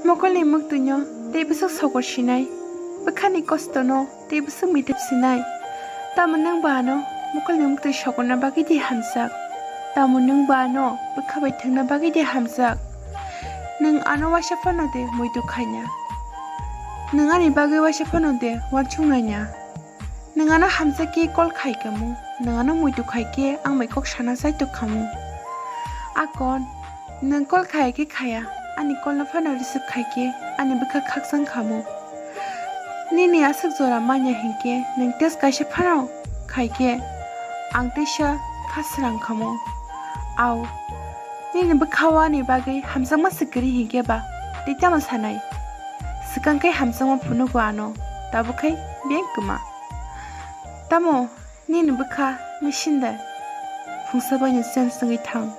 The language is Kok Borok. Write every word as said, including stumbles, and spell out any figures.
Mokolni muktwino tei bwswk sokor sinai, bwkhani kostono tei bwswk mitep sinai. Tamo nwng bo ano mokolni muktwi sokorna bagwi de hamjak? Tamo nwng bo ano bwkha bai thwngna bagwi de hamjak? Nwng ano waisa phano de muitu khaina? Nwng ani bagwi waisa phano de uansuk naina? Nwng ano hamjak khe call khai kamo, nwng ano muitu khai khe ang bai kok sana chai tok kamo. Akon, nwng call khai khe khaya, ani call no phano receive khai khe ani bwkha khakchang kamo. Nini aswk jora manya hinkhe nwng test kaisa phano khai khe ang teisa kha srang kamo. Au, nini bwkha o ani bagwi hamjakma se kwrwi hinkhe ba tei tamo sanai? Swkang khe hamjakma phunugo ano, tabuk khai beng kwma. Tamo nini bwkha machine de? Phungsa baino change wngwi thang.